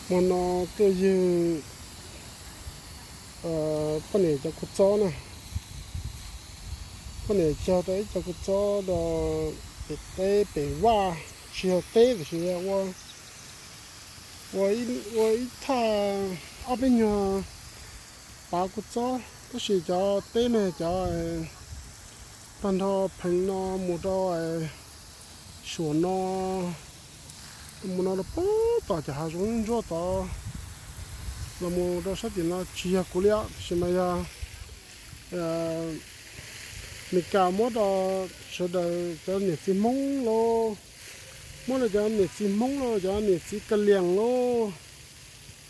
Hmo no tuaj ywg poj niam cov kua txob na. Poj niam cog tau ib co kua txob rau pem teb pem vaj, tsis yog teb tiam sis yog ua, ua ib thaj ob peb nyuag pav kua txob, tab sis cov teb ne cov tag nrho pheev no mus rau suam no, mus no rau puag tom cov hav zoov ntsuab tod los mus rau sab tim no tsis yog kuv li os, tab sis mas yog Meskas muab rau sawv daws cov niam txiv Hmoob lauj, muab rau cov niam txiv Hmoob lauj, cov niam txiv Ka Lias lauj,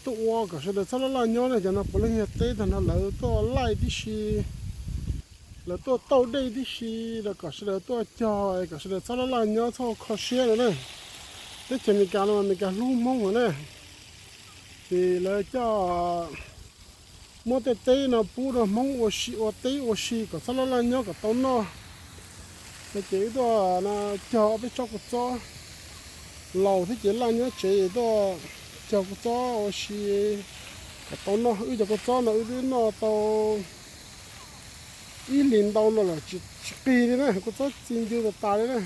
tuaj ua kom sawv daws txhob laj laj nyob ne. Cov no puav leej yog teb tag nrho, lawv tuaj laij tib si, lawv tuaj tauj dej tib si los kom sawv daws tuaj cog kom sawv daws txhob laj laj nyob txhob kho siab no na. Teb chaws Amelikas no Amelikas hlub Hmoob no na, ces lawv coj muab tej teb no pub rau Hmoob ua si, ua teb ua si kom txhob laj laj nyob kom tau noj. No ces wb tuaj no cog ob peb tsob kua txob, laus thiab ces laj nyob tsev tuaj cog kua txob ua si kom tau noj. Wb cov kua txob no wb twb noj tau ib hlis ntau no lawm tsis qig li na, kua txob txi ncw tas tas li na.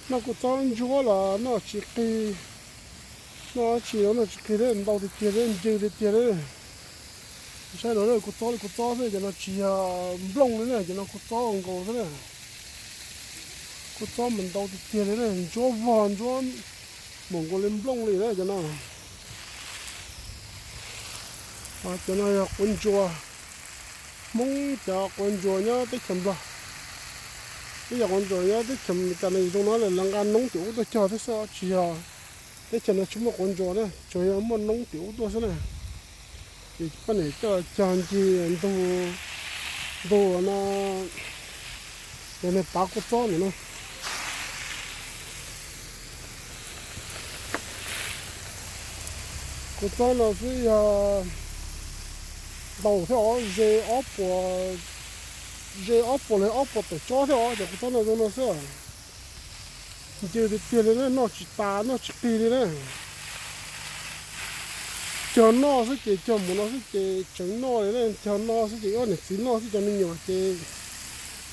Noj kua txob ntsuab los noj tsis qig, noj tsis los noj tsis qig li, ntau tiag tiag li, ncw tiag tiag li. Saib los kua txob li kua txob xwb, cov no tsis yog nplooj li na, cov no kua txob nkaus xwb na. Kua txob mas ntau tiag tiag li na, ntsuab vog ntsuab mus nkaus li nplooj li na cov no. Cov no yog quav ntsuas, Hmoob cov quav ntsuas nyob teb chaws Nplog. Ib yam quav ntsuas nyob teb chaws Amelikas no zoo no lawv nqa noob tim ub tuaj cog thiab xwb, tsis yog, teb chaws no tsis muaj quav ntsuas na, tsuas yog muaj noob tim ub tuaj xwb na. Ces poj niam coj cog ncig ntug, ntug no, cov niag pav kua txob ntawm no. Kua txob no xwb yog ntau thiab os, ze ob puas, ze ob puas los ob puas tawm tsob thiab os, cov kua txob no zoo no xwb. Ncw tiag tiag li na, noj tsis tas noj tsis qig li na. Cog noj xwb ces cog mus no xwb ces tseev noj li na, cog noj xwb ces ob niam txiv noj xwb, cov me nyuam ces,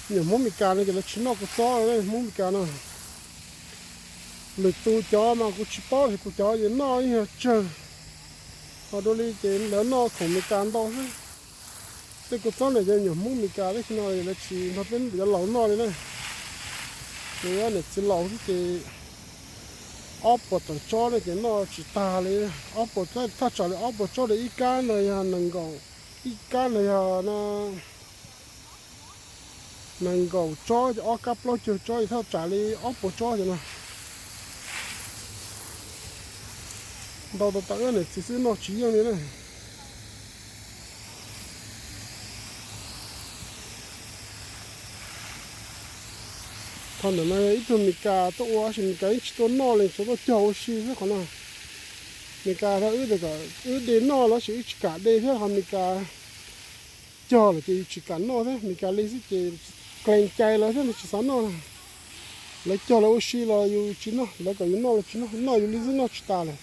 me nyuam Hmoob Meskas no ces lawv tsis noj kua txob li na, Hmoob Meskas no. Lwm tus cov mas kuv tsis paub tias kuv cov ces noj ib nyuag tsawg, ho dua li ces lawv noj khoom Meskas ntau xwb. Tej kua txob ntawm cov me nyuam Hmoob Meskas teb chaws no lawv tsis nrog peb cov laus noj li na. Ces ob niam txiv laus xwb ces ob puas tawm tsob ne ces noj tsis tag li. Ob puas, thaj tsam li ob puas tsob li ib kab no yog nees nkaum, ib kab no yog nees nkaum tsob, ob kab plaub caug tsob, thaj tsam li ob puas tsob cov no. Ntau tas tas, wb niam txiv xwb noj tsis yeej li na. Qhov ntawm no yog ib tug Meskas tuaj ua, tab sis Meskas yeej tsis tuaj noj li, tsuas tuaj cog ua si xwb qhov no. Meskas thaum wb tias kom wb de noj los sis wb tsis kam de thiab, ho Meskas cog lawm ces yus tsis kam noj thiab, Meskas li xwb ces klees cai lawv thiab tsis xav noj. Lawv cog lawv ua si los yus tsis noj, lawv kom yus noj los tsis noj, noj yus li xwb noj tsis tas lawm.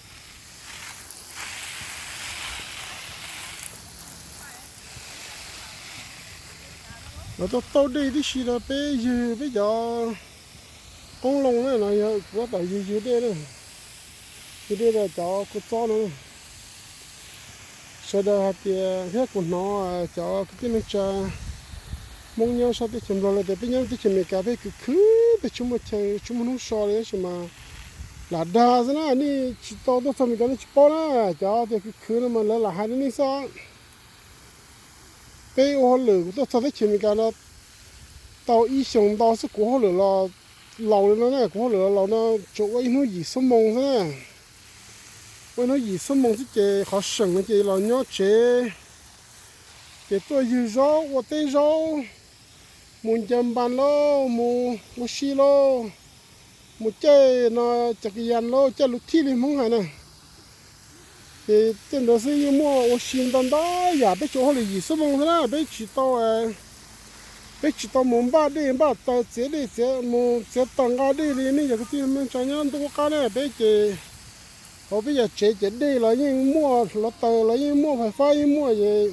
Lawv tuaj tauj dej tib si rau peb ywg peb cov qoob loo na, no yog kuv tab tom ywg ywg dej na, ywg dej rau cov kua txob no. Sawv daws hais tias thiab kuv hnov cov kwv tij neej tsa Hmoob nyob sab teb chaws Nplog lawv tias peb nyob teb chaws Amelikas peb khwv khwv, peb tsis muaj chaw tsis muaj hnub so li, tab sis mas lam dag xwb na, nej tsis tau tuaj txog Amelikas nej tsis paub na. Cov tias khwv khwv no mas lawv lam hais rau nej xwb. Peb ua hauj lwm, kuv tuaj txog teb chaws Amelikas no tau ib xyoos ntau xwb, kuv hauj lwm los laus li no na, kuv hauj lwm los laus no tsuas ua ib hnub yim xuab moos xwb na. Ua ib hnub yim xuab moos xwb ces qhov seem no ces los nyob tsev, ces tuaj ywg zaub ua teb zaub, mus ncaws npas lauj, mus ua si lauj, mus caij no cov kas yas lauj, caij lus thij li Hmoob hais na. Ces tej ntawd xwb yeej muaj ua si ntau ntau yam, peb tsuas ua hauj lwm yim xuab moos xwb na, peb tsis tau, peb tsis tau mus npaj dej npaj taws txiav dej txiav, mus txiav taws nqa dej li nej cov kwv tij neej tsa nyob ntuj qab na, peb ces Hauv peb yam tsev ces dej los yeej muaj, hluav taws los yeej muaj, fais fab yeej muaj ces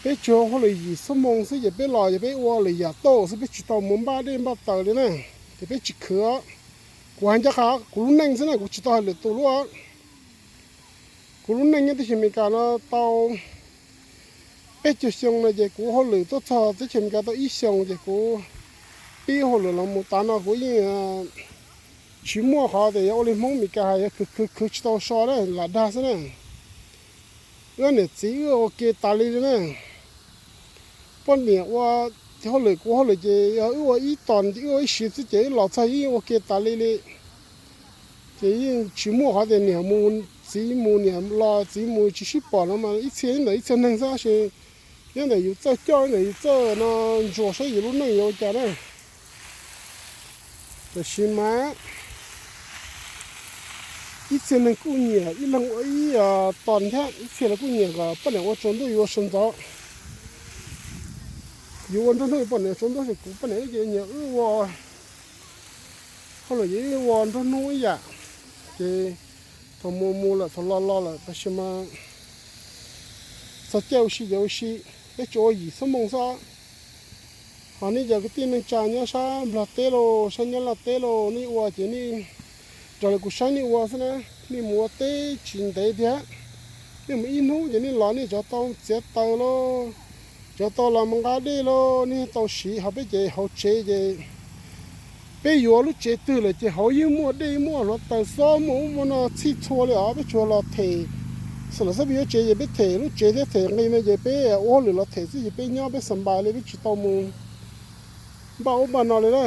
peb tsuas hauj lwm yim xuab moos xwb ces peb los ces peb ua lwm yam tau xwb, peb tsis tau mus npaj dej npaj taws li na. Ces peb tsis khwv. Kuv hais ncaj qha kuv lub neej xwb na, kuv tsis tau hais lwm tus lub. Kuv lub neej nyob teb chaws Amelikas no tau peb caug xyoo no ces kuv hauj lwm tuaj txog teb chaws Amelikas tau ib xyoos ces kuv pib hauj lwm los mus tas no kuv yeej tsis muaj qhov tias yuav ua li Hmoob Meskas hais yog khwv khwv khwv tsis tau so na, lam dag xwb na. Wb niam txiv wb ua ke tas li li na. Poj niam ua hauj lwm kuv hauj lwm ces yog wb ua ib tos ces wb ua ib siv xwb ces wb los txog yeej ua ke tas li li. Ces yeej tsis muaj qhov tias niam mus txiv mus, niam los txiv mus, tsis sib pom no mas ib txhia ntawm ib txhia neeg xwb, tab sis nyob ntawm yus txawj coj, nyob ntawm yus txawj no ntsuas saib yus lub neej yuav ua cas na. Tab sis mas ib txhia neeg kuj nyiam ib leeg ua ib tos thiab, ib txhia los kuj nyiam kom poj niam ua tsaus ntuj yus ua sawv ntxov. Yus ua nruab hnub poj niam tsaus ntuj, kuv poj niam ces nyiam wb ua hauj lwm ces wb ua nruab hnub ib yam. Ces thaum mus mus lawm thaum los los lawm tab sis mas txog caij ua si ces ua si, peb tsuas ua yim xuab moos xwb. Ho nej cov kwv tij neej tsa nyob sab Nplog teb los sab Nyab Laj teb los nej ua ces nej raws li kuv saib nej ua xwb na. Nej mus ua teb tsis ntev tiag, nej mus ib hnub ces nej los nej cov tau txiav taws los, cov tau los mus nqa dej los nej tau siv, ho peb ces hauv tsev ces peb yuav lub tsev twg lawm ces hauv yeej muaj dej muaj hluav taws xob muaj ub muaj no txhij txhua li os, peb tsuas los them. Xam lawm xab pis yuav tsev ces peb them lub tsev thiab them nqi no ces peb ua hauj lwm los them xwb ces peb nyob peb xa npais li, peb tsis tau mus npaj ub npaj no li na.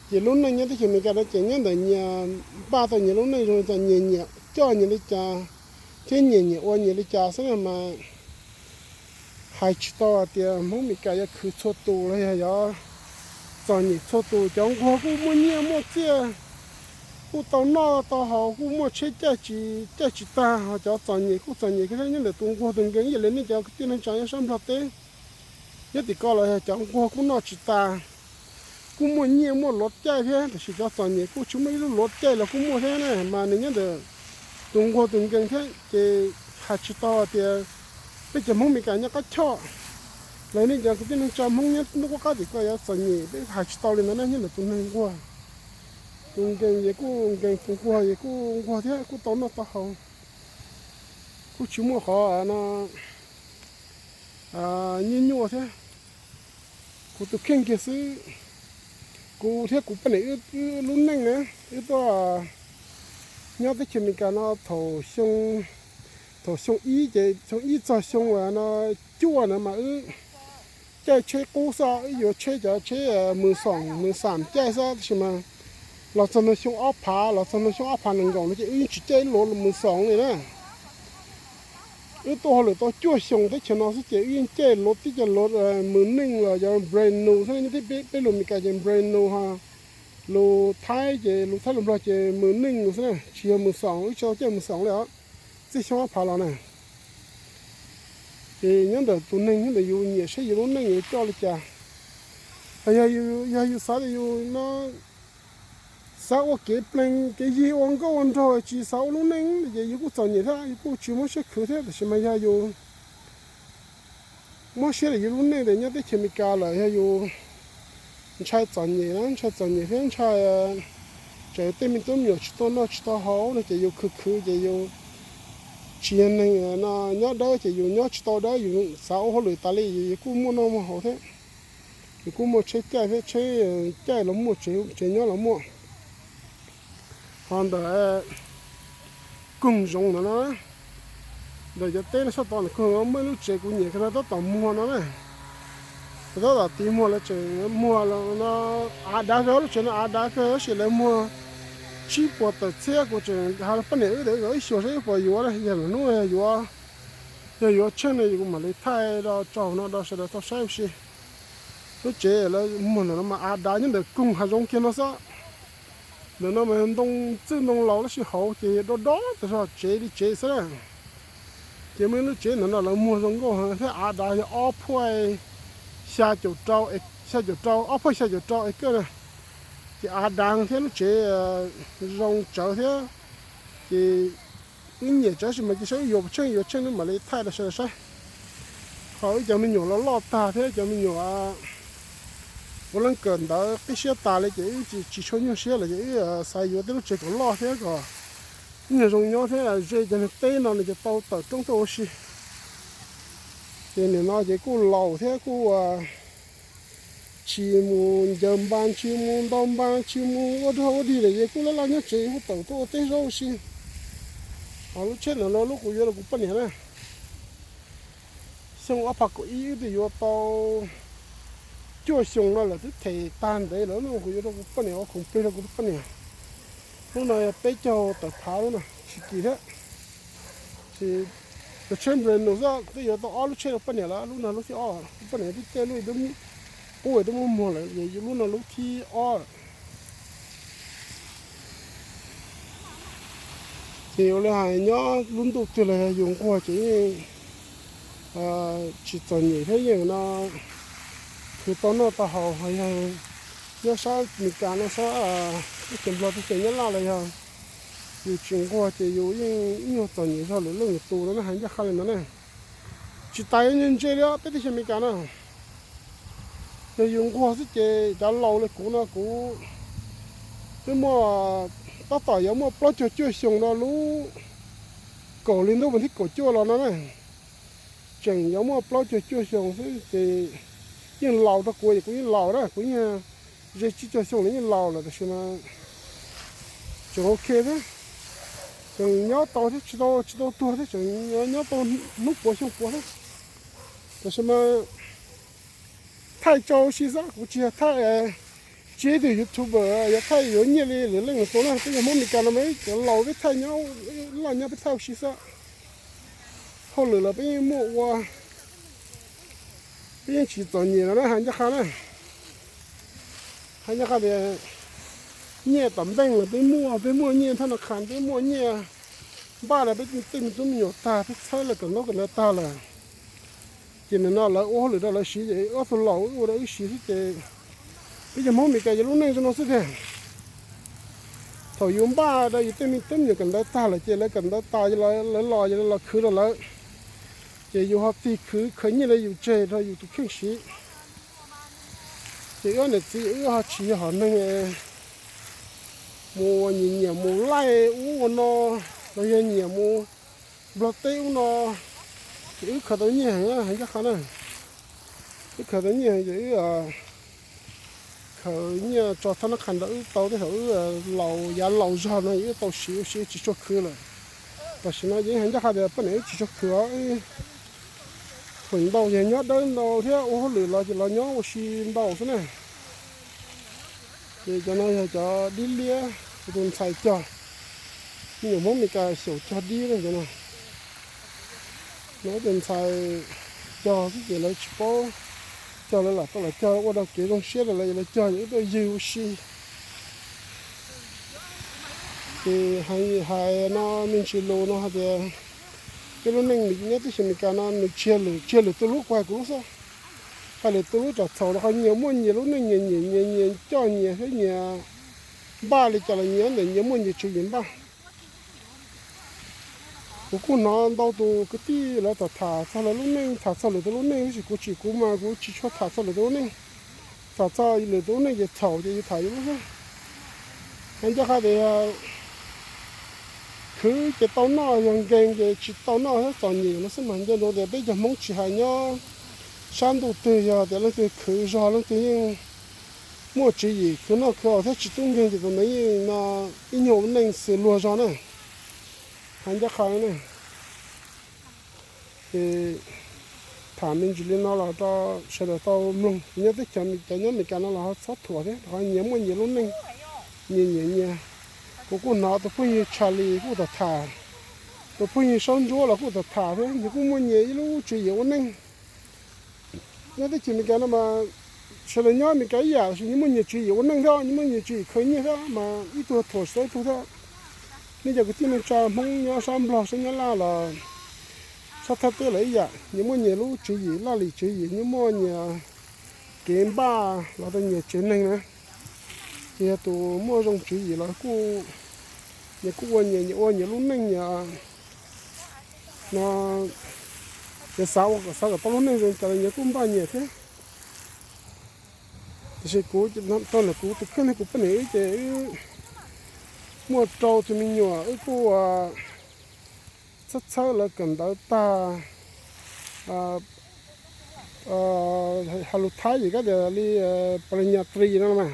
Ces lub neej nyob teb chaws Amelikas no ces nyob ntawm nyias npaj tau nyias lub neej zoo li cas, nyias nyiam coj nyias li cas thiab nyias nyiam ua nyias li cas xwb na mas hais tsis tau hais tias Hmoob Meskas yuav khwv txhua tus los yog yuav txom nyem txhua tus. Cov nquag kuj muaj nyiaj muaj txiaj, kuj tau noj tau haus, kuj muaj tsheb caij tsis, caij tsis tag, ho cov txom nyem kuj txom nyem kiag thiab. Nyob ntawm tus nquag tus nkeeg ib yam li nej cov kwv tij neej tsa nyob sab Nplog teb, nyob tim ko los yog cov nquag kuj noj tsis tas, kuj muaj nyiaj muaj luav caij thiab, tab sis cov txom nyem kuj tsis muaj ib lub luav caij los kuj muaj thiab na, mas nws nyob ntawm tus nquag tus nkeeg thiab. Ces hais tsis tau hais tias peb cov Hmoob Meskas nyob qab choj los nej cov kwv tij neej tsa Hmoob nyob lub qab qab tim ko yuav txom nyem, peb hais tsis tau li ntawd na. Nyob ntawm tus neeg nquag tus nkeeg ces kuj nkeeg, tus nquag ces kuj nquag thiab kuj tau noj tau haus, kuj tsis muaj qhov no nyuaj nyuaj thiab. Kuv tus kheej kiag xwb, kuv thiab kuv poj niam wb lub neej na, wb tuaj nyob teb chaws Amelikas no thaum xyoo, thaum xyoo ib ces xyoo ib txog xyoo no cuaj na mas wb caij tsheb qub xwb, wb yuav tsheb cov tsheb mws xoom mws xam caij xwb, tab sis mas los txog no xyoo ob phav, los txog no xyoo ob phav nees nkaum no ces wb yeej tsis caij ib luav mws xoom li na. Wb tuaj hauj lwm tau cuaj xyoos teb chaws no xwb ces wb yeej caij luav tib co luav mws neej los yog brand new xwb, nyob peb lus Meskas ces brand new, ho lus Thaib ces lus Thaib lus Nplog ces mws neej xwb na, tsis yog mws xoom, wb tsis tau caij mws xoom li os. Txij xyoo ob phav los na, ces nyob ntawm tus neeg, nyob ntawm yus nyiam saib yus lub neej yuav coj li cas. Yog yus xav tias yus no xav ua kev plees kev yig ua nkauj ua nraug tsis xav ua lub neej ces yus kuj txom nyem thiab, yus kuj tsis muab siab khwv thiab. Tab sis mas yog yus muab siab rau yus lub neej tias nyob teb chaws Amelikas lawm yog yus ntshai txom nyem na, ntshai txom nyem thiab ntshai tseem tej me tub me nyuam tsis tau noj tsis tau haus no ces yus khwv khwv ces yus tsis yog neeg no nyob dawb ces yus nyob tsis tau dawb, yus xav ua hauj lwm tas li yus kuj muaj noj muaj haus thiab, yus kuj muaj tsheb caij thiab, tsheb caij los muaj, tsev nyob los muaj. Ho ntawm koog zoov ntawm no, ntawm cov teb no sab tod ntawm koog muaj ib lub tsev kuv nyiam kawg no tab tom muag no na. Tab tom tiv muag lawv tseem muag no, av dav kawg, lub tsev no av dav kawg tab sis lawv muag tsib puas tawm txhiab, kuv tseem hais rau poj niam wb tias kom wb xyuas saib wb puas yuav, yog lwm hnub yog yuav, yog yuav tsheej no kuv mam li thaij rau tso hauv no rau sawv daws tau saib ua si. Lub tsev lawv muag ntawm no mas av dav nyob ntawm koog hav zoov kiag no xwb. Ntawm no mas ntoo txwj ntoo laus tab sis hauv ces do do tas zog, tsev li tsev xwb na. Ces muaj ib lub tsev ntawm no lawv muag zoo nkauj heev thiab av dav yog ob phuaj xya caum rau, xya caum rau, ob phuaj xya caum rau acre na. Av dav thiab lub tsev zoo tsawv thiab, ces wb nyiam tsawv sis mas cia saib wb yuav puas tsheej, yuav tsheej wb mam li thaij rau sawv daws saib. Ho wb cov me nyuam loj loj tag thiab cov me nyuam ua leej kawm ntawv qib siab tas li ces wb tsis tshua nyuaj siab lawm ces wb xav yuav tej lub tsev kom loj thiab kom ib nyuag zoo nyob thiab ze cov niag teb no nws ces tau tawm roob tuaj ua si. Ces nim no ces kuj laus thiab kuj tsis mus ncaws npas, tsis mus ntaus npas, tsis mus ua dog ua dig lawm ces kuj laj laj nyob tsev, kuj tawm tuaj ua teb zaub ua si. Ho lub tsheb ntawm no lub kuv yuav rau kuv poj niam na. Xyoo ob phav kaum ib wb twb yuav tau cuaj xyoo no lawm, twb them tag ntev lawm, lub no kuv yuav rau kuv poj niam ua khoom plig rau kuv tus poj niam. Lub no yog peb caug tawm phav lub no tsis kim thiab. Ces cov tsheb Brand New xwb, twb yuav tau ob lub tsheb rau poj niam lawm, lub no lub thib ob, kuv poj niam twb caij lub pub twb muab muag lawm, lub no lub thib ob. Ces ua li hais nyob lub ntuj twg los yog yus nquag ces yeej tsis txom nyem thiab yeej no khwv tau noj tau haus. Ho yog nyob sab Meskas no, sab teb chaws Nplog, teb chaws Nyab Laj los yog yus tsis nquag ces yus yeej ib nyuag txom nyem zog lwm leej lwm tus no na, hais ncaj qha li ntawd na. Tsis tas yuav ntse li peb teb chaws Amelikas na. Yog yus nquag xwb ces cov laus li kuv no kuv twb muaj, tab tom yuav muaj plaub caug cuaj xyoo no, lub kaum hli ntuj vas thib kaum cuaj los no na. Tseem yuav muaj plaub caug cuaj xyoo xwb ces yeej laus rau kuv es kuv yeej laus na, kuv yeej ze tsib caug xyoo lawm, yeej laus lawm, tab sis mas tseem ok thiab. Tseem nyob tau thiab, tsis tau, tsis tau tuag thiab, tseem nyob tau hnub puav xyoo puav thiab. Tab sis mas thaij tso ua si xwb, kuv tsis yog thaij, tsis yog ib tug YouTuber yuav thaij yuav nyiaj li lwm leej lwm tus na. Peb yog Hmoob Amelikas no mas cov laus peb thaij nyob, loj nyob peb thaij ua si xwb. Hauj lwm los peb yeej muaj ua, peb yeej tsis txom nyem los na, hais ncaj qha na. Hais ncaj qha tias nyiaj tom npeej los peb muaj, peb muaj nyiaj thaj no qhas, peb muaj nyiaj npaj rau peb tej me tub me nyuam tag, peb txhawb lawv kawm ntaub kawm ntawv tag lawm. Ces nim no lawv ua hauj lwm rau lawv siv ces ob tug laus wb ua rau wb siv xwb ces peb cov Hmoob Amelikas ces lub neej zoo no xwb tiag. Thaum yus npaj rau yus tej me tub me nyuam kawm ntawv tag lawm ces lawv kawm ntawv tas, lawv los, lawv los khwv rau lawv, ces yus ho tig khwv khaws nyiaj rau yus tseg rau yus tus kheej siv. Ces wb niam txiv wb ho tsis yog hom neeg mus nyiam nyiam mus laij ub ua no, los yog nyiam mus Nplog teb ub no, ces wb khaws tau nyiaj heev, hais ncaj qha na. Wb khaws tau nyiaj heev ces wb khaws nyiaj tso thaj nab qha ntawd wb tau tej thaum wb laus, yav laus zog no wb tau siv ua si tsis tshua khwv lawm. Tam sim no ces hais ncaj qha tias poj niam wb tsis tshua khwv os, feem ntau ces nyob dawb ntau thiab ua hauj lwm los ces los nyob ua si ntau xwb na. Ces cov no yog cov dib liab kuv tus ntxhais cog, me nyuam Hmoob Amelikas xyaum cog dib na cov no. No wb tus ntxhais cog xwb ces lawv tsis paub cog, lawv lam tau lam cog ua rau kev zoo siab rau lawv, lawv cog ces wb tuaj ywg ua si. Ces hais no me ntsis lus no hais tias peb lub neej nyob teb chaws Amelikas no nws tsis yog lwm, tsis yog lwm tus lub, kuv hais kuv lub xwb. Hais lwm tus lub tsam txhaum rau qhov nyias muaj nyias lub neej, nyias nyiam nyias nyias coj nyias thiab nyias npaj li cas los nyias ntawm nyias muaj nyias tswv yim npaj. Kuv kuj hnov ntau tus kwv tij lawv tham tham txog lawv lub neej, tham txog lwm tus lub neej, tab sis kuv tsis, kuv mas kuv tsis tshua tham txog lwm tus lub neej. Tham txog lwm tus lub neej ces txhaum ces yus tham yus lub xwb. Hais ncaj qha tias khwv ces tau noj, yog nkeeg ces tsis tau noj thiab, txom nyem no xwb mas. Nco ntsoov tias peb cov Hmoob tsis hais nyob sab ntuj twg, yog tias leej twg khwv zog leej twg yeej muaj tswv yim khwv noj khwv haus thiab tsis tub nkeeg ces tus ntawd yeej no ib nyuag ua neej xws luag zog na. Hais ncaj qha na. Ces tham me ntsis li no los rau sawv daws tau mloog, nyob teb chaws cov nyob Amelikas no los ho txhob thuam thiab, rau qhov nyias muaj nyias lub neej, nyias nyiam nyias. Kuv kuj hnov tus phooj ywg Charlie kuj tham tham, tus phooj ywg Saub Ntsuab los kuj tham tham thiab, nyias kuj muaj nyias ib lub tswv yim ua neej. Nyob teb chaws Amelikas no mas sawv daws nyob Amelikas ib yam, nyias muaj nyias tswv yim ua neej thiab, nyias muaj nyias tswv yim khwv nyiaj thiab mas ib tug thuam tsis tau ib tug thiab. Nej cov kwv tij neej tsa Hmoob nyob sab Nplog sab Nyab Laj los sab Thaib teb los ib yam, nyias muaj nyias lub tswv yim, laj lim tswv yim, nyias muaj nyias kev npaj los rau nyias tsev neeg na. Yog tus muaj zoo tswv yim los kuj, nyias kuj ua nyias, nyias ua nyias lub neej, nyias no, nyias xav ua, xav kom tau lub neej zoo cas los nyias kuj npaj nyias thiab. Tiam sis kuv, rau ntawm kuv tus kheej no kuv poj niam wb ces wb muaj rau tus me nyuam, wb kuj txhawb txhawb lawv kawm ntawv tag, hais lus Thaib ces kab tias li palinyatri no mas,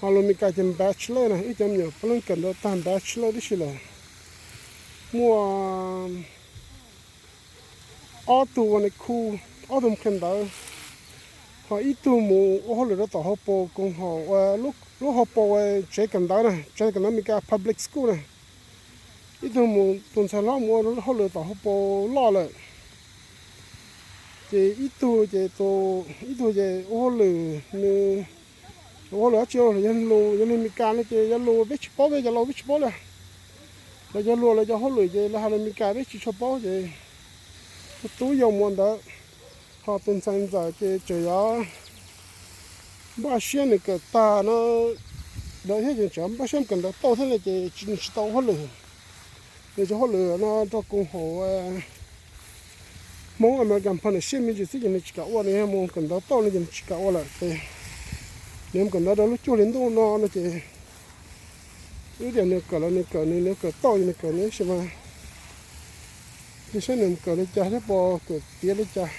ho lus Meskas ces bachelor na, wb cov me nyuam puav leej kawm ntawv tag bachelor tib si lawm. Muaj ob tug ua niam khu, ob tug mus qhia ntawv, ho ib tug mus ua hauj lwm rau tom hauv paus koom haum, lub hauv paus tsev kawm ntawv na, tsev kawm ntawv Meskas public school na. Ib tug mus, tus ntxhais hlob mus ua hauj lwm tom hauv paus loj lawm. Ces ib tug ces, ib tug ces ua hauj lwm, nws ua hauj lwm dab tsi los yog lus, yog lus Meskas no ces yog lus peb tsis paub, peb cov laus peb tsis paub li. Lawv cov hluas lawv cov hauj lwm ces lawv hais lus Meskas peb tsis tshua paub ces tus tub yau mus ntawd. Ho tus ntxhais ntxawm ces tseem yuav npaj siab nws kawm tag no ntawd thiab, tseem npaj siab kawm ntawv tau thiab no ces nws tsis tau ua hauj lwm. Nws tsis hauj lwm no rau koom haum Hmoob American Partnership me ntsis xwb ces nws tsis kam ua, nws yog mus kawm ntawv tau no ces nws tsis kam ua lawm ces nws mus kawm ntawv rau lub cuaj hli ntuj no no ces wb tias nws kawm los nws kawm, nws nws kawm tau ces nws kawm nws ib si mas, cia saib nws mus kawm li cas thiab puas kawm tiav li cas.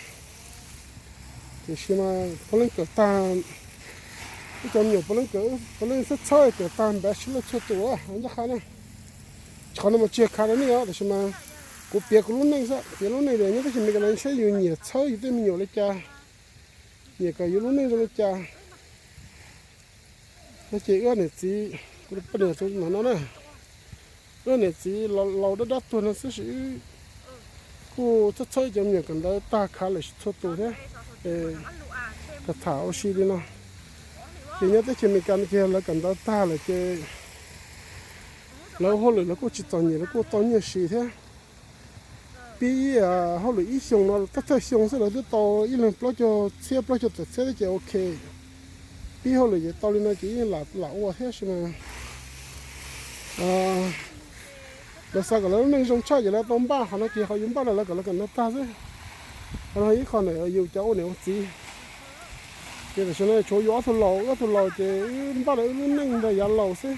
Tiam sis mas puav leej kawm tag, wb cov me nyuam puav leej kawm, puav leej txhawb txhawb kawm tag bachelor txhua tus ncaj qha na. Qhov no mas tsis yog khav rau nej os, tiam sis mas kuv piav kuv lub neej xwb, piav lub neej tias nyob teb chaws Amelikas no saib yus nyiam txhawb yus tej me nyuam li cas, nyiam kom yus lub neej zoo li cas. No ces wb niam txiv, kuv poj niam tus no na, wb niam txiv laus dab dab tuag no xwb sis wb kuj txhawb txhawb cov me nyuam kawm ntawv tag college txhua tus thiab. Tham tham ua si li no, ces nyob teb chaws Amelikas no ces lawv kawm ntawv tag lawm ces lawv ua hauj lwm lawv kuj tsis txom nyem, lawv kuj tau nyiaj siv thiab. Pib hauj lwm ib xyoo no thawj thawj xyoo xwb lawv twb tau ib leeg plaub caug txhiab plaub caug tawm txhiab thiab ces ok. Pib hauj lwm ces tau li no ces yeej lam ua thiab sis mas lawv xav kom lawv lub neej zoo tshaj ces lawv tau npaj, qhov no ces qhov yus npaj los lawv kom lawv kawm ntawv tag xwb. Qhov no ib qho ntawm yus cov ua niam ua txiv. Ces tam sim no tshuav yus ob tug laus, wb ob tug laus ces wb npaj rau wb lub neej rau yav laus xwb.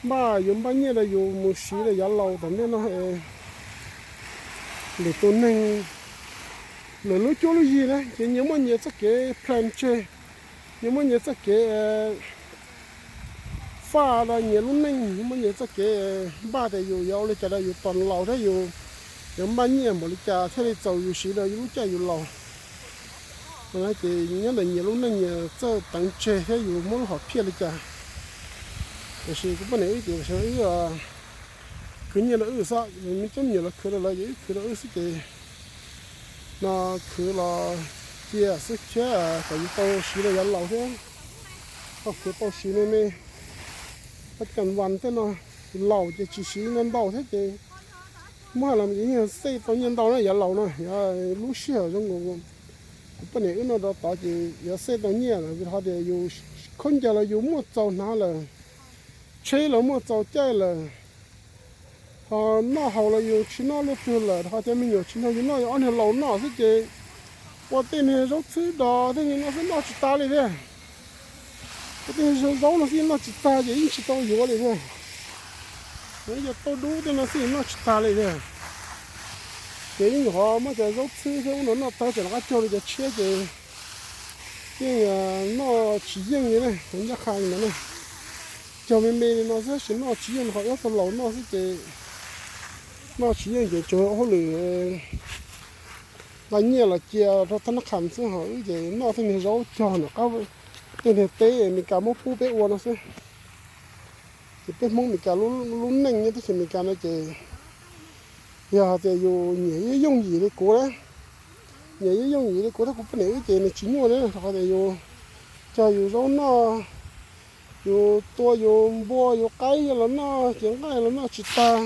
Npaj, yus npaj nyiaj rau yus mus siv rau yav laus tom ntej no. Lwm tus neeg, lwm lub cuab lub yig na ces nyias muaj nyias txoj kev plan tseg, nyias muaj nyias txoj kev faj rau nyias lub neej, nyias muaj nyias txoj kev npaj tias yus yuav ua li cas rau yus tos laus thiab yus yuav npaj nyiaj npaum li cas thiaj li txaus yus siv rau yus lub caij yus laus. Ces nyob ntawm nyias lub neej nyias txawj teev tseg thiab yus muab lub hom phiaj li cas. Tiam sis kuv poj niam wb ces wb khwv nyiaj rau wb xwb, me coob me nyuam los khwv rau lawv ces wb khwv rau wb xwb ces no khwv los cia xwb thiab kom yus tau siv rau yav laus thiab. Koj khwv tau siv me me, koj cam vas tej no, laus ces tsis siv ntau ntau thiab ces muab hais los ces yeej xej tau nyiaj ntau na yav laus no, yog lub sij hawm zoo nkaus kuv poj niam wb no rau tod ces yuav xej tau nyiaj lawm vim qhov tias yus khaub ncaws los yus muaj txaus hnav lawm, tsheb los muaj txaus caij lawm, ho noj haus los yus tsis noj luaj twg lawm, ho cov me nyuam tsis nrog yus noj, yus ob niag laus noj xwb ces ua tej niag zaub txhwb dos tej niag no xwb noj tsis tas li thiab. Ua tej niag zaub no xwb noj tsis tag ces yeej tsis tau yuav li thiab. Ib co tauj dub tej no xwb noj tsis tag li thiab. Ces yeej nyuam qhuav muab cov zaub txhwb thiab ub no noj tag ces rov qab cog li cov tshiab ces yeej noj tsis yeej li na, ncaj qha li ntawd na. Cog me me li no xwb tab sis noj tsis yeej, qhov ib tug laus noj xwb ces noj tsis yeej ces tsuas ua hauj lwm nqa nyiaj los cia rau thab nab qhas xwb, ho wb ces noj tej niag zaub cog nram qab tej niag teb Meskas muab pub peb ua no xwb. Ces peb Hmoob Meskas lub neej nyob teb chaws Amelikas no ces yog hais tias yus nyiam yooj yooj yim li kuv na, nyiam yooj yooj yim li kuv thiab kuv poj niam wb ces nws tsis nyuaj na, rau qhov tias yus cog yus zaub noj, yus tua yus npua yus qaib los noj, ces nqaij los noj tsis tag,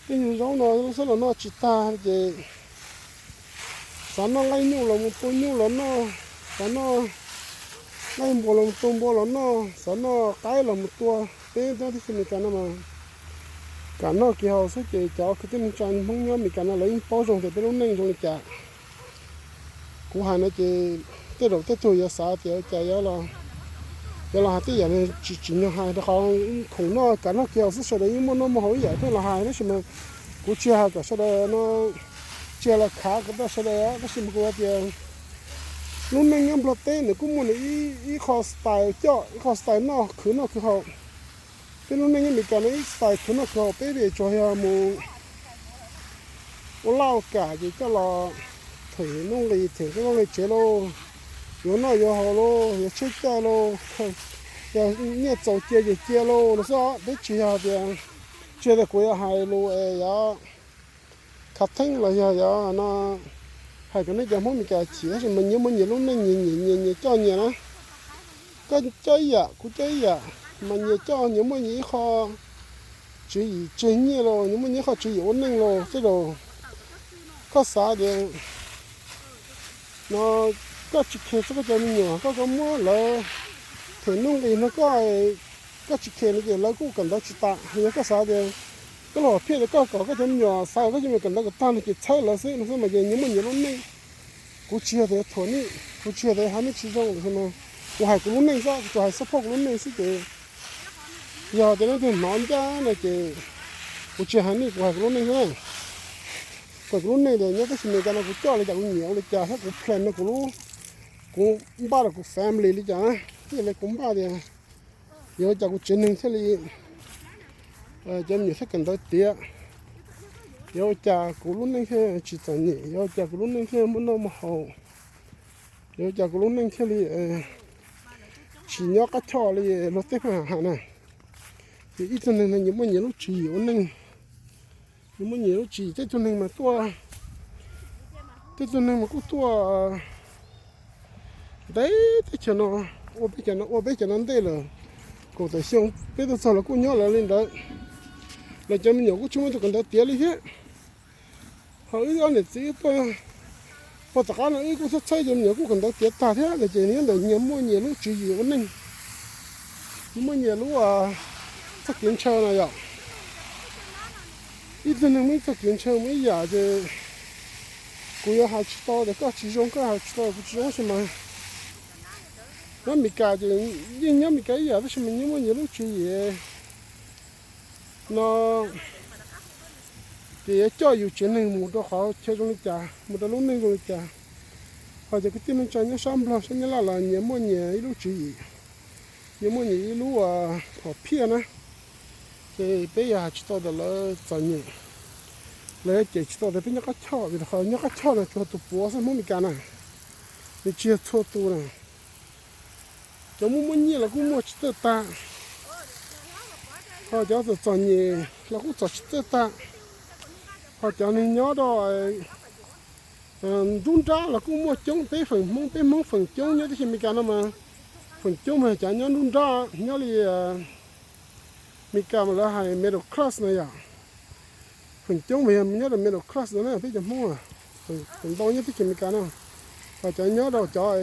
tej nyuag zaub no xwb los noj tsis tag ces xav noj nqaij nyuj los mus tua nyuj los noj, xav noj Nqaij npua los tua npua los noj, xav noj qaib los mus tua. Peb nyob teb chaws Amelikas no mas kam noj kev haus xwb ces cov kwv tij neej tsa Hmoob nyob Amelikas no lawv yeej paub zoo tias peb lub neej zoo li cas. Kuv hais no ces tej zaum tej tug yuav xav tias cas yuav los, yuav los hais tej yam tsis tsim nyog hais rau qhov khoom noj kam noj kev haus xwb, sawv daws yeej muaj noj muaj haus ib yam thiaj los hais tab sis mas kuv tsis hais kom sawv daws no, tsis los khav kom tau sawv daws tab sis mas kuv hais tias lub neej nyob Nplog teb nws kuj muaj nws ib qho style coj, ib qho style noj khwv noj khwv haus. Peb lub neej nyob Amelikas no ib style khwv noj khwv haus peb tsuas yog mus ua laj ua kam ces coj los them nuj nqis them nuj nqis tsev lauj, yuav noj yuav haus lauj, yuav tshaib caij lauj, yog nyiaj txaus cia ces cia lauj no xwb. Peb tsis yog tias, tsis yog tias kuv yuav hais lus es yuav khav theeb los yog yuav no hais kom nej cov Hmoob Amelikas chim tab sis mas nyias muaj nyias lub neej nyias nyias nyias coj nyias na. Koj coj ib yam kuv coj ib yam, mas nyias coj nyias muaj nyias ib qho tswv yim tseg nyiaj los nyias muaj nyias ib qho tswv yim ua neej los tej zaum koj xav tias no koj tsis khe txog koj cov me nyuam, koj, koj muab lawv them nuj nqis no koj, koj tsis khe no ces lawv kuj kawm ntawv tsis tas. Yog koj xav tias koj los phiaj tias koj kom koj cov me nyuam xav kom koj cov me nyuam kawm ntawv kom tag no ces txhawb lawv xwb no xwb mas ces nyias muaj nyias lub neej. Kuv tsis yog tias thuam nej, kuv tsis yog tias hais nej tsis zoo tiam sis mas kuv hais kuv lub neej xwb, kuv tsuas hais support kuv lub neej xwb ces yog tias leej twg hnov ncaj no ces kuv tsis hais nej, kuv hais kuv lub neej xwb na. Kuv hais kuv lub neej tias nyob teb chaws Amelikas no kuv coj li cas, kuv nyiam ua li cas thiab kuv plan no kuv lub, kuv npaj rau kuv family li cas na. Thiaj li kuv npaj tias yuav ua cas kuv tsev neeg thiaj li, cov me nyuam thiaj kawm ntawv tiav, yuav ua cas kuv lub neej thiaj tsis txom nyem, yuav ua cas kuv lub neej thiaj muaj noj muaj haus, yuav ua cas kuv lub neej thiaj li tsis nyob qab choj li luag tej pheej hais na. Ces ib tug neeg no nyias muaj nyias lub tswv yim ua neej, nyias muaj nyias lub tswv yim. Tej tug neeg mas tuaj, tej tug neeg mas kuj tuaj ntev teb chaws no, ua peb cov no, ua peb cov no ntej lawm, kaum tawm xyoo peb tuaj txog los kuj nyob lawv li ntawd. Lawv cov me nyuam kuj tsis muaj tus kawm ntawv tiav li thiab. Ho wb ob niam txiv wb tuaj, puag tom qab no wb kuj txhawb txhawb cov me nyuam kuj kawm ntawv tiav tag thiab no ces nyob ntawm nyias muaj nyias lub tswv yim ua neej, nyias muaj nyias lub txoj kev ntshaw no yom. Ib tug neeg muaj ib txoj kev ntshaw muaj ib yam ces kuv yuav hais tsis tau tias koj tsis zoo, koj hais tsis tau kuv tsis zoo tab sis mas nyob Amelikas ces yeej nyob Amelikas ib yam tab sis mas nyias muaj nyias lub tswv yim no ces yuav coj yus tsev neeg mus rau qhov chaw zoo li cas, mus rau lub neej zoo li cas. Ho cov kwv tij neej tsa nyob sab Nplog sab Nyab Laj los nyias muaj nyias ib lub tswv yim, nyias muaj nyias ib lub hom phiaj na. Ces peb yog hais tsis tau tias lawv txom nyem, lawv cem tsis tau tias peb nyob qab choj vim rau qhov nyob qab choj no tsuas tus puav xwb Hmoob Amelikas na, nws tsis yog txhua tus na. Cov muaj muaj nyiaj los kuj muaj tsis txawj tag, ho cov txom txom nyem los kuj txom tsis txawj tag, ho cov neeg nyob rau nruab nrab los kuj muaj coob. Peb feem Hmoob, peb Hmoob feem coob nyob teb chaws Amelikas no mas feem coob mas cov nyob nruab nrab nyob li Amelikas mas lawv hais middle class no yom. Feem coob mas yog nyob rau middle class no na peb cov Hmoob, feem ntau nyob teb chaws Amelikas no. Ho cov nyob rau cov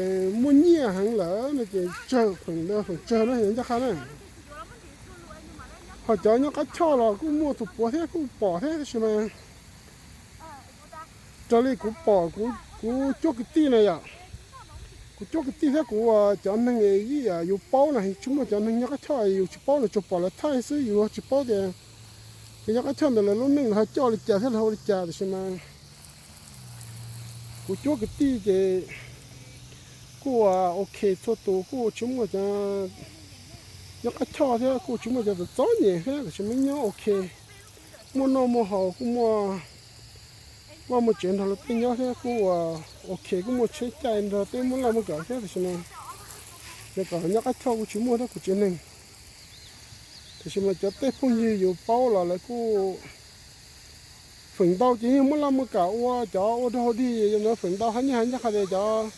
muaj nyiaj heev lawm no ces tsawg, feem tsawg no yog ncaj qha na. Ho cov nyob qab choj los kuj muaj tus puav thiab kuj pom thiab tab sis mas raws li kuv pom kuv cuab kwv tij na yom, kuv cuab kwv tij thiab kuv cov neeg ib yam yus paub na, tsis muaj cov neeg nyob qab choj yus tsis paub, nws tsuas pom lawv thaij xwb yus tsis paub tias cov nyob qab choj ntawd lawv lub neej lawv ho coj li cas thiab lawv ua li cas tiam sis mas kuv cuab kwv tij ces kuj ok txhua tus, kuj tsis muaj cov nyob qab choj thiab kuj tsis muaj cov txom txom nyem thiab tiam sis mas nyob ok, muaj noj muaj haus, kuj muaj vaj muaj tsev nrog luag tej nyob thiab kuj ok, kuj muaj tsheb caij nrog tej muaj laj muaj kam thiab tiam sis mas cov kom nyob qab choj kuj tsis muaj thiab kuv tsev neeg. Tiam sis mas cov tej phooj ywg yus paub los lawv kuj feem ntau ces yeej muaj laj muaj kam ua cov ua dog dig no, feem ntau hais nyob hais ncaj qha tias cov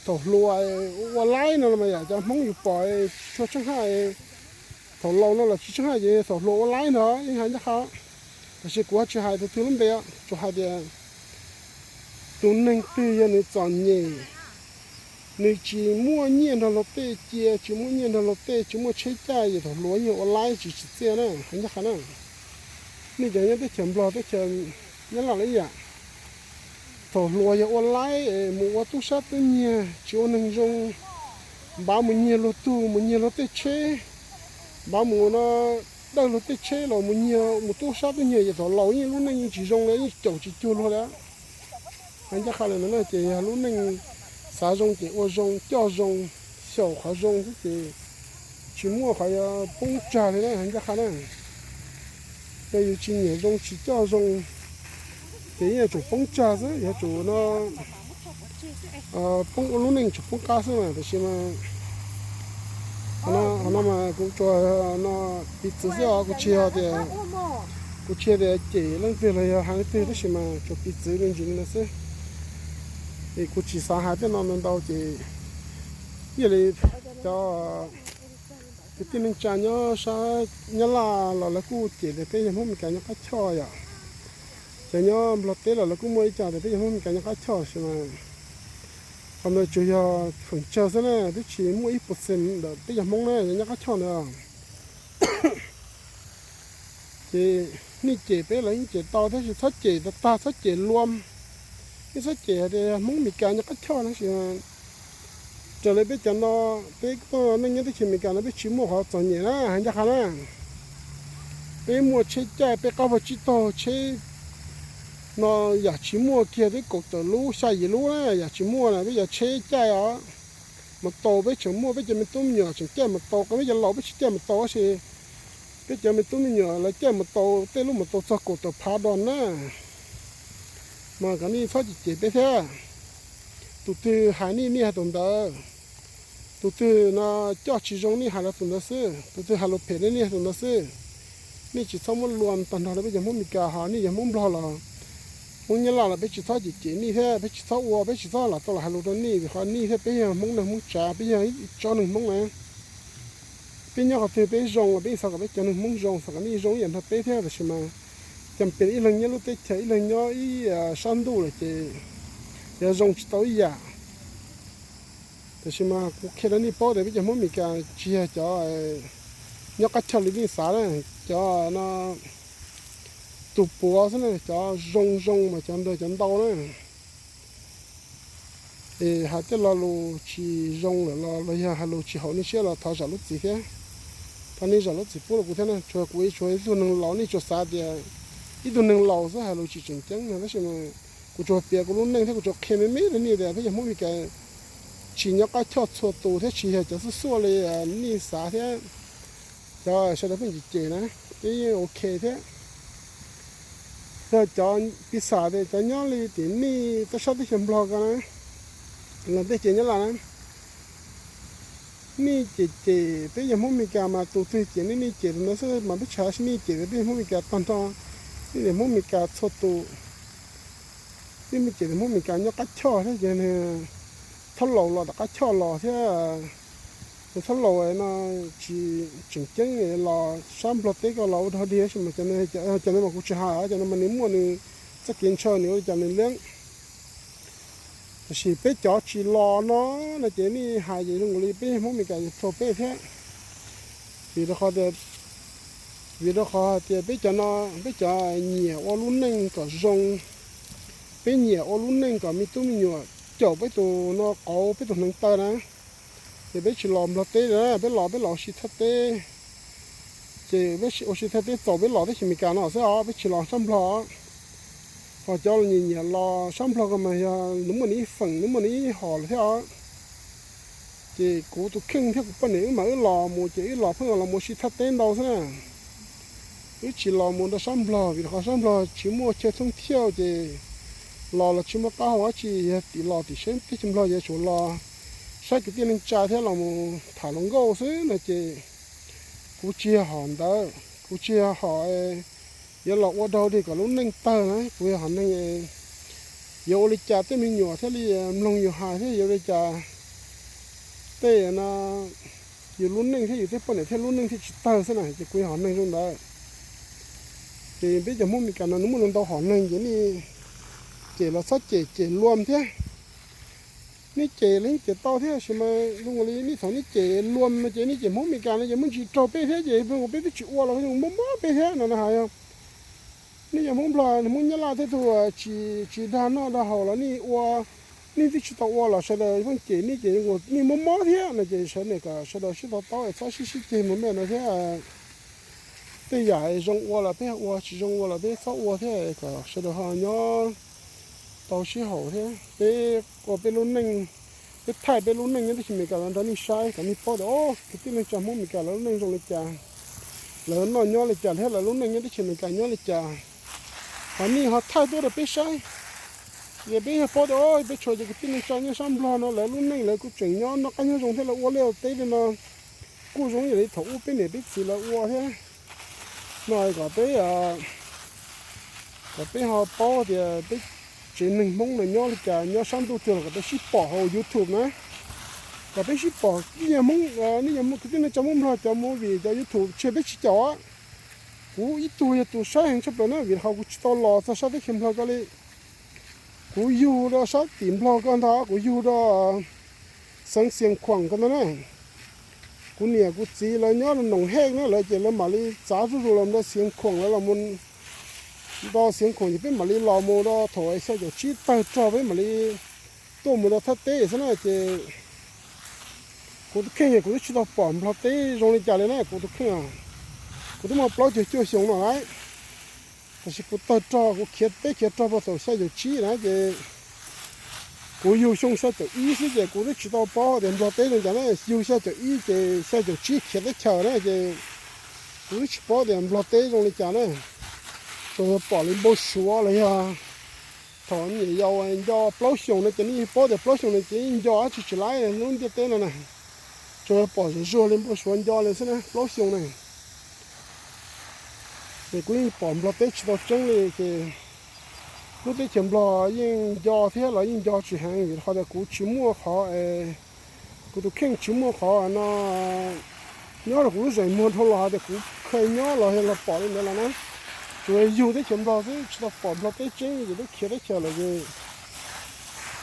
thaum hluas ua laib no los mas yom, cov Hmoob yus pom tsis tshua tsheej haj, thaum laus no los tsis tsheej haj ces thaum hluas ua laib no yeej hais ncaj qha. Tiam sis kuv tsis hais tus twg lub npe, tsuas hais tias tus neeg twg yog nws txom nyem, Nws tsis muaj nyiaj nrog luag tej cia, tsis muaj nyiaj nrog luag tej, tsis muaj tsheb caij, ces thaum hluas yeej ua laib tsis tsim txiaj na, hais ncaj qha na. Nej cov nyob teb chaws Nplog teb chaws Nyab Laj los ib yam, thaum hluas yog ua laib es mus ua tub sab tub nyiag tsis ua neeg zoo, npav mus nyiag luag tug, mus nyiag luag tej tsheb, npav mus no dawj luag tej tsheb los mus nyiag mus tub sab tub nyiag, ces thaum laus yeej lub neej yeej tsis zoo li, yeej caum tsis cuag luag li. Hais ncaj qha li no na, ces yog lub neej xav zoo ces ua zoo coj zoo, xyaum qhov zoo xwb ces tsis muaj qhov yuav poob tsag li na, hais ncaj qha na. Yog yus tsis nyiam zoo tsis coj zoo ces yeej yuav tsum poob tsag xwb, yuav tsum no poob ua lub neej tsum poob qab xwb mas. Tiam sis mas qhov no mas kuv tsuas no piv txwv xwb os, kuv tsis yog tias, kuv tsis yog tias cem leej twg los yog hais leej twg, tab sis mas tsuas piv txwv me ntsis li no xwb. Es kuv tsis xav hais tej no ntau ntau ces yog li cov kwv tij neej tsa nyob sab Nyab Laj los lawv kuj cem tias peb yog Hmoob Meskas nyob qab choj yom. Cov nyob Nplog teb los lawv kuj muaj ib co tias peb yog Hmoob Meskas nyob qab choj, tab sis mas qhov ntawd tsuas yog feem tsawg xwb na, twb tsis muaj ib puas xees ntawm peb cov Hmoob na nyob qab choj ntawd. Ces nej cem peb los yeej cem tau, tab sis txhob cem tag tag, txhob cem luam, nej txhob cem hais tias Hmoob Meskas nyob qab choj na. Tab sis raws li peb cov no, peb tuaj neej nyob teb chaws Amelikas no peb tsis muaj qhov txom nyem na, hais ncaj qha na. Peb muaj tsheb caij, peb qab vag tsib taug, tsheb no yam tsis muaj kiag twb kaum tawm lub xya yim lub na, yam tsis muaj na, peb cov tsheb caij os. Mas tau peb tseem muaj, peb cov me tub me nyuam tseem caij mas tau, peb cov laus peb tsis caij mas tau, tab sis peb cov me tub me nyuam lawv caij mas tau, tej lub mas tau txog kaum tawm phav do na. Mas kom nej txhob cem cem peb thiab. Tus twg hais nej, nej hais tus ntawd. Tus twg no coj tsis zoo nej hais los tus ntawd xwb, tus twg hais lus phem nej, nej hais tus ntawd xwb. Nej tsis txhob muab luam tag nrho rau peb cov Hmoob Meskas, ho nej yog Hmoob Nplog los Hmoob Nyab Laj los peb tsis txhob cem cem nej thiab, peb tsis txhob ua, peb tsis txhob los tau los hais lus rau nej, vim qhov nej thiab peb yog Hmoob neeg Hmoob tsav, peb yog ib tsob neeg Hmoob na. Peb nyob qhov twg peb zoo los peb xav kom peb cov neeg Hmoob zoo, xav kom nej zoo ib yam nrog peb thiab, tab sis mas cas pes ib leeg nyob lub teb chaws ib leeg nyob ib sab ntuj lawm ces yuav zoo tsis tau ib yam. Tab sis mas kuv qhia rau nej paub tias peb cov Hmoob Meskas tsis yog cov nyob qab choj li nej xav na, cov no tus puav xwb na, cov zoo zoo mas cov ntawd cov ntau na. Es hais tej lo lus tsis zoo lawm los los yog hais lus tsis haum nej siab los thov zam lub txim thiab. Thov nej zam lub txim pub rau kuv thiab na, tsuas kuv tsuas ib tug neeg laus, nej tsuas xav tias ib tug neeg laus xwb hais lus tsis tseem ceeb no, tab sis mas kuv tsuas piav kuv lub neej thiab kuv tsuas qhia me me rau nej tias peb cov Hmoob Meskas tsis nyob qab choj txhua tus thiab tsis yog cov xuaj xuaj li nej xav thiab. Cov sawv daws pheej cem cem na, peb yeej ok thiab. Yog cov piv xam tias cov nyob li tim nej teb sab teb chaws Nplog ko na, los tej ces nyob Laj na, nej cem cem peb yog Hmoob Meskas mas tus twg cem nej, nej cem tus ntawd xwb mas peb tsis hais, nej cem tias peb yog Hmoob Meskas tag nrho, nej tias Hmoob Meskas txhua tus. Nej cem tias Hmoob Meskas nyob qab choj thiab ces nws txhob laus los tom qab choj los thiab, nws txhob laus no tsis tseem ceeb los sab Nplog teb ko los ua dog dig, tab sis mas cov no mas kuv tsis hais, cov no mas nws muaj nws txoj kev ntshaw nws ua li cas nws liab. Tab sis peb cov tsis los no, no ces nej hais ces zoo nkaus li peb Hmoob Meskas yuav raug peb thiab. Vim rau qhov tias, vim rau qhov hais tias peb cov no, peb cov nyiam ua lub neej kom zoo, peb nyiam ua lub neej kom me tub me nyuam caum peb tus no qauv peb tus hneev taw na. Ces peb tsis los Nplog teb na, peb los peb los ua si thaj teb. Ces peb ua si thaj teb txaus peb los teb chaws Amelikas no xwb os, peb tsis los sab Nplog. Ho cov nyiam nyiam los sab Nplog ko mas yog nws muaj nws ib feem, nws muaj nws ib hom lawm thiab os. Ces kuv tus kheej thiab kuv poj niam wb mas wb los mus ces wb los pheej los mus ua si thaj teb ntau xwb na. Wb tsis los mus rau sab Nplog vim qhov sab Nplog tsis muaj chaw thoob thiauj ces los los tsis muaj qab hau dab tsi, yog tim los tim sab teb chaws Nplog yuav tsum los saib kwv tij neej tsa thiab los mus tham hluas nkauj xwb no ces kuv tsis yog hom ntawd, kuv tsis yog hom yuav los ua dog dig kom lub neej tawg na, kuv yog hom neeg yuav ua li cas tej me nyuam thiaj li mloog yus hais thiab yuav ua li cas tej no yus lub neej thiab yus tej poj niam thiaj lub neej thiaj tsis tawg xwb na, ces kuv yog hom neeg zoo ntawd. Ces peb cov Hmoob Meskas no nws muaj ntau hom neeg ces nej cem los txhob cem cem luam thiab. nej cem los yeej cem tau thiab, tab sis mas zoo li nej thaum nej cem luam no ces nej cem Hmoob Amelikas no ces muaj ntsis raug peb thiab, ces zoo nkaus peb twb tsis ua los zoo mob mob peb thiab no na. Hais yog nej cov Hmoob Nplog, Hmoob Nyab Laj thiab tug tsis, tsis dag noj dag haus los nej ua, nej twb tsis tau ua los sawv daws pheej cem nej ces nej mob mob thiab no ces sawv daws kom sawv daws sib to taub es txhob sib sib ceg mus me no thiab. Tej yam zoo ua los peb ua, tsis zoo ua los peb txhob ua thiab, kom sawv daws ho nyob tau sib haum thiab. Peb ua peb lub neej, peb thaij peb lub neej nyob teb chaws Amelikas los nrog nej saib kom nej paub tias, o, kwv tij neej tsa Hmoob Amelikas lawv lub neej zoo li cas, lawv noj nyob li cas thiab lawv lub neej nyob teb chaws Amelikas nyob li cas. Ho nej ho thaij tuaj rau peb saib, ces peb yog paub tias, o, peb tshuav cov kwv tij neej tsa nyob sab Nplog no lawv lub neej lawv kuj tseem nyob noj qab nyob zoo thiab lawv ua liaj ua teb li no kuj zoo ib yam li thaum ub peb niam peb txiv lawv ua thiab no. Kom peb, kom peb ho paub tias peb tsev neeg Hmoob no nyob li cas, nyob sab ntuj twg los kom peb sib pom hauv YouTube na. Kom peb sib pom, nej yog Hmoob, nej yog kwv tij neej tsa Hmoob Nplog cov movie cov YouTube tseg peb tsis caum. Kuv ib tug yog tus saib heev tshaj plaws na, vim qhov kuv tsis tau los txog sab teb chaws Nplog ko li. Kuv yug rau sab tim Nplog ko ntag, kuv yug rau xeev Xiav Khuam ko ntag na. Kuv niam kuv txiv lawv nyob rau Noom Hej na, lawv ces lawv mam li txav zuj zus los rau Xiav Khuam, lawv los rau Xiav Khuam ces peb mam li los mus rau thaum xya caum tsib tawg rog peb mam li tuaj mus rau thaj teb xwb na. Ces kuv tus kheej kuv twb tsis tau pom Nplog teb zoo li cas li na, kuv tus kheej, kuv twb muaj plaub caug cuaj xyoo no lawm. Tab sis kuv tawg rog, kuv khiav teb khiav rog puag thaum xya caum tsib na ces kuv yug xyoo xya caum ib xwb ces kuv twb tsis tau paub tias Nplog teb zoo cas na. Yug xya caum ib ces xya caum tsib khiav teb chaws na ces kuv twb tsis paub tias Nplog teb zoo li cas na. Tsuas yog pom li npau suav los yog thaum me nyuam yaus nco plaub xyoos no ces nej yeej paub tias plaub xyoos no ces yeej nco dab tsi tsis laib lub ntiaj teb no na. Tsuas yog pom zuag zuag li npau suav nco li xwb na, plaub xyoos na. Ces kuv yeej pom Nplog teb tsis tau tseeb li ces lub teb chaws Nplog yeej nco thiab los yeej nco tsis heev vim qhov tias kuv tsis muaj qhov, kuv tus kheej tsis muaj qhov no nyob rau kuv lub zeem muag dhau los hais tias kuv kha nyob los yog los pom li ntawd los na. Tsuas yog yug teb chaws Nplog xwb tsis tau pom Nplog teb tseeb ces twb khiav teb chaws lawm ces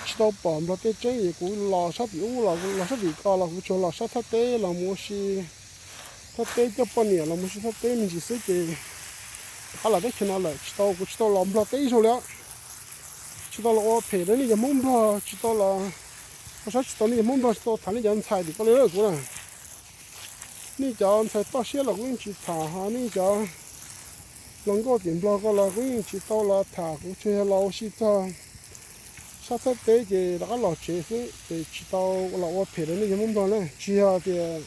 tsis tau pom Nplog teb tseeb ces kuv los sab tim ub los los sab tim ko los kuv tsuas los sab thaj teb los mus ua si thaj teb coj poj niam los mus ua si thaj teb me ntsis xwb ces rov qab los teb chaws no lawm tsis tau, kuv tsis tau los Nplog teb ib zaug li. Tsis tau los ua phem rau nej cov Hmoob Nplog, tsis tau los ua sab tsis tau nej cov Hmoob Nplog, tsis tau tham nej cov ntxhais tim ko li lawm kuv na. Nej cov ntxhais toj siab los kuv yeej tsis tham, ho nej cov hluas nkauj tim Nplog ko los kuv yeej tsis tau los tham, kuv tsuas yog los ua si txog sab thaj teb ces rov qab los tsev xwb ces tsis tau los ua phem rau nej cov Hmoob Nplog na. Tsis yog tias,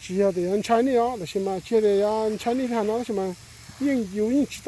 tsis yog tias yuav ntshai nej os, tab sis mas tsis yog tias yuav ntshai nej li hais no tab sis mas yeej yus yeej tsis tau